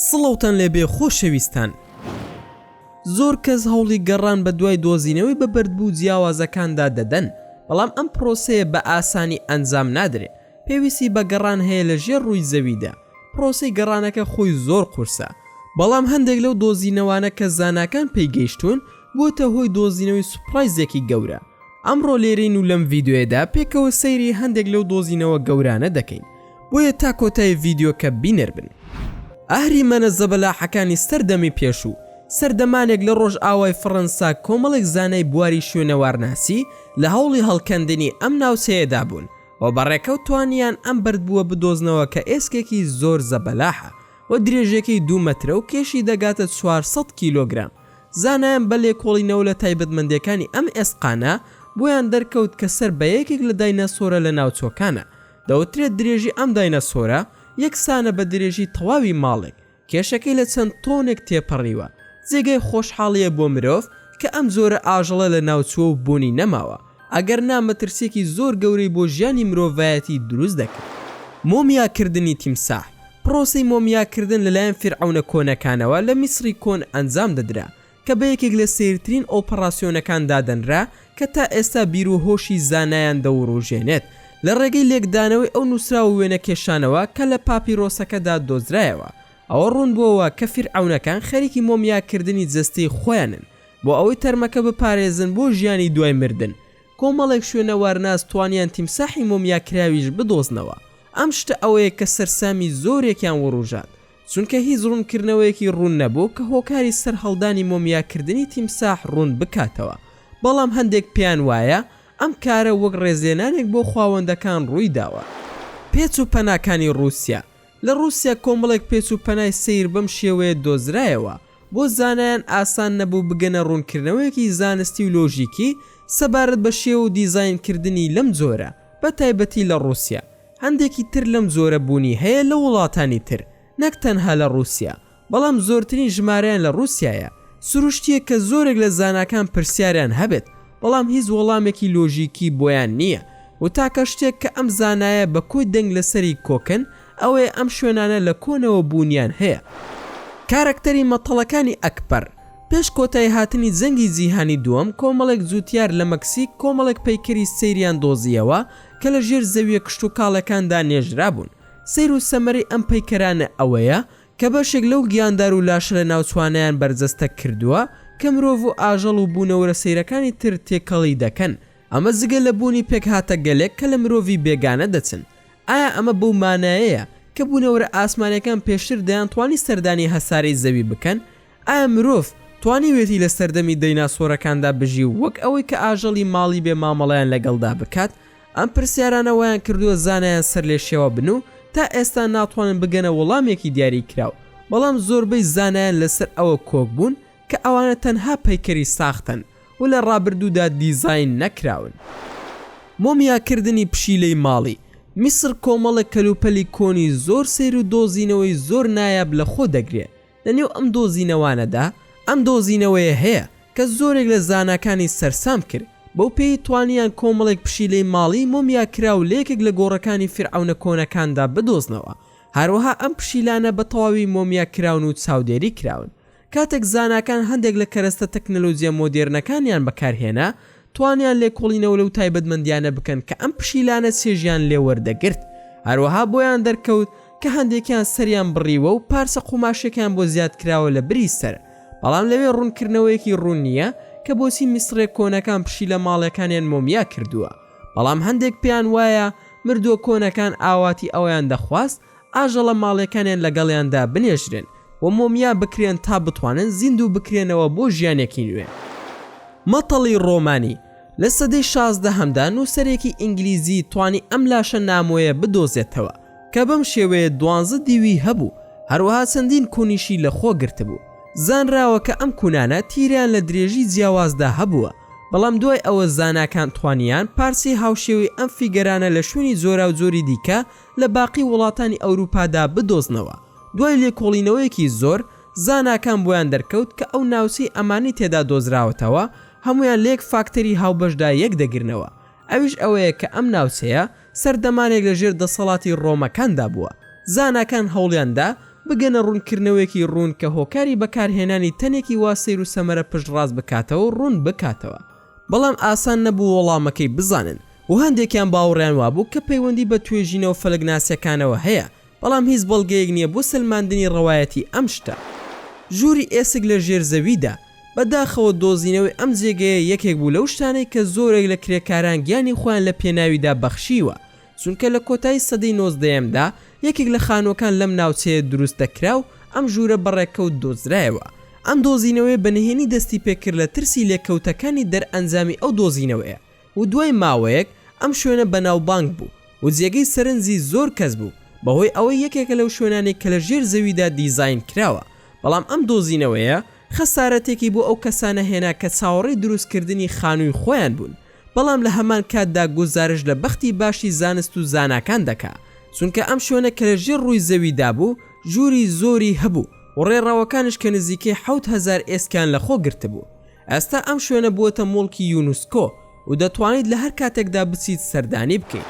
سڵاوتان لێبێ خۆشەویستان. زۆر کەس هەوڵی گەڕان بە دوای دۆزینەوەی بە بەردبوو جیاوازەکاندا دەدەن، بەڵام ئەم پرۆسەیە بە ئاسانی ئەنجام نادرێ، پێویستی بە گەڕان هەیە لە ژێر ڕووی زەویدا، پرۆسەی گەڕانەکە خۆی زۆر قورسە، بەڵام هەندێک لەو دۆزینەوانە کە زاناکان پێی گەیشتوون بووەتە هۆی دۆزینەوەی سوپرایزێکی گەورە. ئەمڕۆ لێرەین و لەم ڤیدیۆیەدا پێکەوە سەیری هەندێک لەو دۆزینەوە گەورانە دەکەین. بۆیە تا کۆتایی ڤیدیۆکە بینەر بن. ئەهریمەنە زەبەلاحەکانی سەردەمی پێشوو، سەردەمانێک لە ڕۆژئاوای فڕەنسا کۆمەڵێک زانای بواری شوێنەوارناسی لە هەوڵی هەڵکەندنی ئەم ناوچەیەدا بوون و بە ڕێکەوت توانیان ئەم بەردبووە بدۆزنەوە کە ئێسکێکی زۆر زەبەلاحە و درێژیەکەی دوو مەترە و کێشی دەگاتە 400 کیلۆگرام. زانایان بە لێکۆڵینەوە لە تایبەتمەندیەکانی ئەم ئێسقانە بۆیان دەرکەوت کە سەر بە یەکێک لە دایناسۆرە لەناوچووەکانە. دەوترێت درێژی ئەم دایناسۆرە یەکسانە بە درێژی تەواوی ماڵێک، کێشەکەی لە چەند تۆنێک تێپەڕیوە، جێگای خۆشحاڵییە بۆ مرۆڤ کە ئەم جۆرە ئاژەڵە لەناوچووە و بوونی نەماوە، ئەگەر نا مەترسییەکی زۆر گەورەی بۆ ژیانی مرۆڤایەتی دروست دەکرد. مۆمیاکردنی تیمساح، پڕۆسەی مۆمیاکردن لەلایەن فیرعەونە کۆنەکانەوە لە میسڕی کۆن ئەنجام دەدرا، کە بە یەکێک لە سەیرترین ئۆپەڕاسیۆنەکان دادەنرا کە تا ئێستا بیر و هۆشی زانایان دەوروژێنێت لە ڕێگەی لێکدانەوەی ئەو نووسراو و وێنەکێشانەوە کە لە پاپیرۆسەکەدا دۆزرایەوە ئەوە ڕوون بووەوە کە فیرعەونەکان خەریکی مۆمیاکردنی جەستەی خۆیانن بۆ ئەوەی تەرمەکە بپارێزن بۆ ژیانی دوای مردن کۆمەڵێک شوێنەوارناس توانیان تیمساحی مۆمیاکراویش بدۆزنەوە ئەم شتە ئەوەیە کە سەرسامی زۆرێکیان وروژاند چونکە هیچ ڕوونکردنەوەیەکی ڕوون نەبوو کە هۆکاری سەرهەڵدانی مۆمیاکردنی تیمساح ڕوون بکاتەوە، بەڵام هەندێک پێیان وایە ئەم کارە وەک ڕێزلێنانێک بۆ خواوەندەکان ڕوویداوە. پێچ و پەناکانی ڕووسیا، لە ڕووسیا کۆمەڵێک پێچ و پەنای سەیر بەم شێوەیە دۆزرایەوە، بۆ زانایان ئاسان نەبوو بگەنە ڕوونکردنەوەیەکی زانستی و لۆژیکی سەبارەت بە شێوە و دیزاینکردنی لەم جۆرە، بە تایبەتی لە ڕووسیا. هەندێکی تر لەم جۆرە بوونی هەیە لە وڵاتانی تر نەک تەنها لە ڕووسیا، بەڵام زۆرترین ژمارەیان لە ڕووسیایە، سروشتییە کە زۆرێک لە زاناکان پرسیاریان هەبێت بەڵام هیچ وەڵامێکی لۆژیکی بۆیان نییە و تاکە شتێک کە ئەم زانایە بە کۆی دەنگ لەسەری کۆکن ئەوەیە ئەم شوێنانە لە کۆنەوە بوونیان هەیە. کارەکتەری مەتەڵەکانی ئەکبەر، پێش کۆتاییهاتنی جەنگی جیهانی دووەم کۆمەڵێک جووتیار لە مەکسیک کۆمەڵێک پەیکەری سەیریان دۆزییەوە کە لە ژێر زەوییە کشتوکاڵەکاندا نێژرابوون. سەیر و سەمەرەی ئەم پەیکەرانە ئەوەیە کە بەشێک لەو گیاندار و لاشە لەناوچوانەیان بەرجەستە کردووە کە مرۆڤ و ئاژەڵ و بوونەوەرە سەیرەکانی تر تێکەڵی دەکەن، ئەمە جگە لە بوونی پێکهاتەگەلێک کە لە مرۆڤی بێگانە دەچن. ئایا ئەمە بەو مانایەیە کە بوونەوەرە ئاسمانیەکان پێشتر دەیانتوانی سەردانی هەسارەی زەوی بکەن؟ ئایا مرۆڤ توانیوێتی لە سەردەمی دەیناسۆرەکاندا بژی و وەک ئەوەی کە ئاژەڵی ماڵی بێ مامەڵەیان لەگەڵدا بکات؟ ئەم پرسیارانە وایان کردووە زانایان سەرلێشێوە بن و تا ئێستا ناتوانن بگەنە وەڵامێکی دیاریکراو، بەڵام زۆربەی زانایان لەسەر ئەوە کۆک بوون کە ئەوانە تەنها پەیکەری ساختەن و لە ڕابردوودا دیزاین نەکراون. مۆمیاکردنی پشیلەی ماڵی میسر کۆمەڵێک کەلوپەلی کۆنی زۆر سەیر و دۆزینەوەی زۆر نایاب لەخۆ دەگرێ، لە نێو ئەم دۆزینەوانەدا ئەم دۆزینەوەیە هەیە کە زۆرێک لە زاناکانی سەرسام کرد، بەو پێیەی توانیان کۆمەڵێک پشیلەی ماڵی مۆمیاکراو لە یەکێک لە گۆڕەکانی فیرعەونە کۆنەکاندا بدۆزنەوە، هەروەها ئەم پشیلانە بە تەواوی مۆمیا کراون و چاودێری کراون. کاتێک زاناکان هەندێک لە کەرەستە تەکنەلۆجییە مۆدێرنەکانیان بەکارهێنا، توانیان لێکۆڵینەوە لەو تایبەتمەندییانە بکەن کە ئەم پشیلانە چێژیان لێ وەردەگرت. هەروەها بۆیان دەرکەوت کە هەندێکیان سەریان بڕیوە و پارچە قوماشێکیان بۆ زیاد کراوە لە بری سەر. بەڵام لەوێ ڕوونکردنەوەیەکی ڕوون نییە کە بۆچی میسڕیە کۆنەکان پشیلە ماڵیەکانیان مۆمیا کردووە. بەڵام هەندێک پێیان وایە مردووە کۆنەکان ئاواتی ئەوەیان دەخواست ئاژەڵە ماڵیەکانیان لەگەڵیاندا بنێژرێن و مۆمیا بکرێن تا بتوانن زیندوو بکرێنەوە بۆ ژیانێکی نوێ. مەتەڵی ڕۆمانی، لە سەدەی شازدەهەمدا نووسەرێکی ئینگلیزی توانی ئەم لاشە نامۆیە بدۆزێتەوە کە بەم شێوەیە دوانزە دیوی هەبوو، هەروەها چەندین کونیشی لەخۆ گرتبوو. زانراوە کە ئەم کونانە تیرەیان لە درێژی جیاوازدا هەبووە، بەڵام دوای ئەوە زاناکان توانیان پارچەی هاوشێوەی ئەم فیگەرانە لە شوێنی جۆراوجۆری دیکە لە باقی وڵاتانی ئەوروپادا بدۆزنەوە. دوای لێکۆڵینەوەیەکی زۆر، زاناکان بۆیان دەرکەوت کە ئەو ناوچەی ئەمانەی تێدا دۆزراوەتەوە هەموویان لە یەک فاکتەری هاوبەشدا یەک دەگرنەوە، ئەویش ئەوەیە کە ئەم ناوچەیە سەردەمانێک لە ژێر دەسەڵاتی ڕۆمەکاندا بووە. زاناکان هەوڵیان دا. بگەنە ڕوونکردنەوەیەکی ڕوون کە هۆکاری بەکارهێنانی تەنێکی وا سەیر و سەمەرە پشتڕاست بکاتەوە و ڕوون بکاتەوە. بەڵام ئاسان نەبوو وەڵامەکەی بزانن و هەندێکیان باوەڕیان وابوو کە پەیوەندی بە توێژینەوە فەلەکناسیەکانەوە هەیە، بەڵام هیچ بەڵگەیەک نییە بۆ سەلماندنی ڕەوایەتی ئەم شتە. ژووری ئێسک لە ژێر زەویدا، بە داخەوە دۆزینەوەی ئەم جێگەیە یەکێک بوو لەو شتانەی کە زۆرێک لە کرێکاران گیانی خۆیان لە پێناویدا بەخشیوە، چونکە لە کۆتایی سەدەی نۆزدەیەمدا یەکێک لە خانووەکان لەم ناوچەیە دروست دەکرا و ئەم ژوورە بە ڕێکەوت دۆزرایەوە. ئەم دۆزینەوەیە بە نهێنی دەستی پێکرد لە ترسی لێکەوتەکانی دەرئەنجامی ئەو دۆزینەوەیە و دوای ماوەیەک ئەم شوێنە بەناوبانگ بوو و جێگەی سەرنجی زۆر کەس بوو بەهۆی ئەوەی یەکێکە لەو شوێنانەی کە لە ژێر زەویدا دیزاین کراوە بەڵام ئەم دۆزینەوەیە خەسارەتێکی بۆ ئەو کەسانە هێنا کە چاوەڕێی دروستکردنی خانووی خۆیان بوون بەڵام لە هەمان کاتدا گوزارشت لە بەختی باشی زانست و زاناکان دەکا، چونکە ئەم شوێنە کە لە ژێر ڕووی زەویدا بوو ژووری زۆری هەبوو و ڕێڕەوەکانیش کە نزیکەی 7000 ئێسکیان لە خۆ گرتبوو. ئێستا ئەم شوێنە بووەتە موڵکی یونسکۆ و دەتوانیت لە هەر کاتێکدا بچیت سەردانی بکەیت.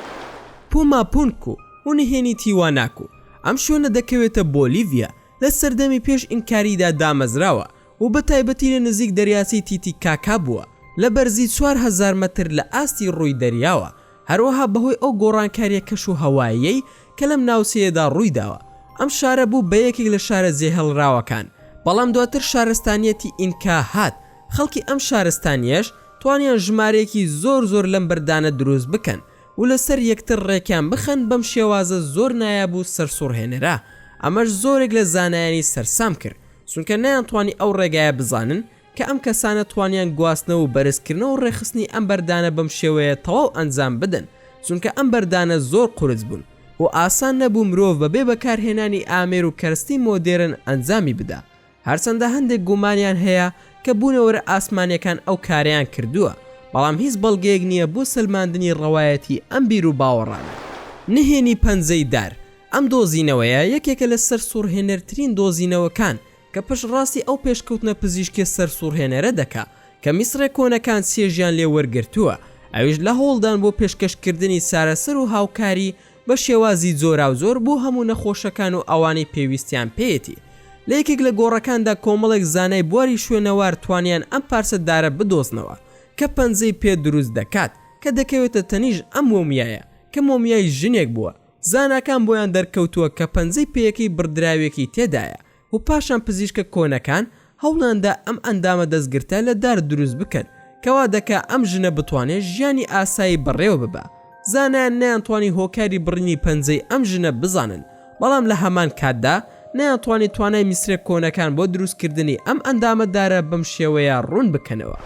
پوما پونکو و نهێنی تیواناکو، ئەم شوێنە دەکەوێتە بۆلیڤیا، لە سەردەمی پێش ئینکاریدا دامەزراوە و بە تایبەتی لە نزیک دەریاچەی تیتیکاکا بووە لە بەرزی 4000 مەتر لە ئاستی ڕووی دەریاوە، هەروەها بەهۆی ئەو گۆڕانکارییە کەش و هەواییەی کە لەم ناوچەیەدا ڕوویداوە ئەم شارە بوو بە یەکێک لە شارە جێهێڵراوەکان، بەڵام دواتر شارستانیەتی ئینکا هات، خەڵکی ئەم شارستانیەش توانیان ژمارەیەکی زۆر زۆر لەم بەردانە دروست بکەن و لەسەر یەکتر ڕێکیان بخەن بەم شێوازە زۆر نایاب و سەرسوڕهێنەرە، ئەمەش زۆرێک لە زانایانی سەرسام کرد. چونکە نەیانتوانی ئەو ڕێگایە بزانن کە ئەم کەسانە توانیان گواستنەوە و بەرزکردنەوە و ڕێکخستنی ئەم بەردانە بەم شێوەیە تەواو ئەنجام بدەن چونکە ئەم بەردانە زۆر قورس بوون و ئاسان نەبوو مرۆڤ بەبێ بەکارهێنانی ئامێر و کەرستی مۆدێرن ئەنجامی بدا هەرچەندە هەندێک گومانیان هەیە کە بوونەوەرە ئاسمانیەکان ئەو کارەیان کردووە بەڵام هیچ بەڵگەیەک نییە بۆ سەلماندنی ڕەوایەتی ئەم بیروباوەڕانە. نهێنی پەنجەی دار، ئەم دۆزینەوەیە یەکێکە لە سەرسوڕهێنەرترین دۆزینەوەکان کە پشتڕاستی ئەو پێشکەوتنە پزیشکیە سەرسوڕهێنەرە دەکا کە میسڕێ کۆنەکان چێژیان لێ وەرگرتووە ئەویش لە هەوڵدان بۆ پێشکەشکردنی چارەسەر و هاوکاری بە شێوازی جۆراوجۆر بۆ هەموو نەخۆشەکان و ئەوانەی پێویستیان پێیەتی. لە یەکێک لە گۆڕەکاندا کۆمەڵێک زانای بواری شوێنەوار توانیان ئەم پارچە دارە بدۆزنەوە کە پەنجەی پێ دروست دەکات کە دەکەوێتە تەنیشت ئەم مۆمیایە کە مۆمیای ژنێک بووە زاناکان بۆیان دەرکەوتووە کە پەنجەی پێیەکەی بڕدراوێکی تێدایە و پاشان پزیشکە کۆنەکان هەوڵیاندا ئەم ئەندامە دەستگرتە لە دار دروست بکەن کە وا دەکا ئەم ژنە بتوانێ ژیانی ئاسایی بەڕێوە ببا. زانایان نەیانتوانی هۆکاری بڕینی پەنجەی ئەم ژنە بزانن، بەڵام لە هەمان کاتدا نەیانتوانی توانای میسرە کۆنەکان بۆ دروستکردنی ئەم ئەندامە دارە بەم شێوەیە ڕوون بکەنەوە.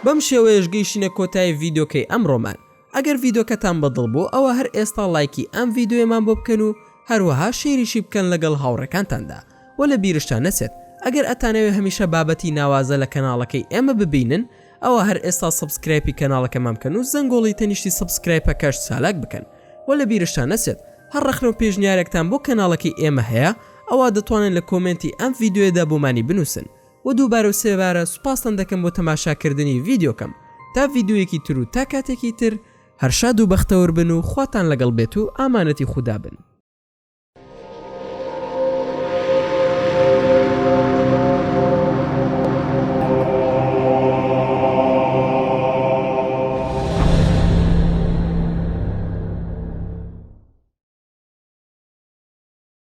بەم شێوەیەش گەیشتینە کۆتایی ڤیدیۆکەی ئەمڕۆمان. ئەگەر ڤیدۆکەتان بەدڵ بوو ئەوە هەر ئێستا ڵایکی ئەم ڤیدۆیەمان بۆ بکەن و هەروەها share یشی بکەن لەگەڵ هاوڕێکانتاندا وە لە بیرشتان نەچێت ئەگەر ئەتانەوێ هەمیشە بابەتی ناوازە لە کەناڵەکەی ئێمە ببینن ئەوە هەر ئێستا subscribe ی کەناڵەکەمان بکەن و زەنگۆڵی تەنیشتی subscribe ەکەش چالاک بکەن وە لە بیرشتان نەچێت هەر ڕەخنە و پێشنیارێکتان بۆ کەناڵەکەی ئێمە هەیە ئەوا دەتوانن لە comment ی ئەم ڤیدۆیەدا بۆمانی بنوسن وە دووبارە و سێبارە سوپاستان دەکەم بۆ تەماشاکردنی ڤیدیۆکەم تا ڤیدیۆیەکی تر و تا کاتێکی تر هەر شاد و بەختەوەر بن و خواتان لەگەڵ بێت و ئامانەتی خودا بن.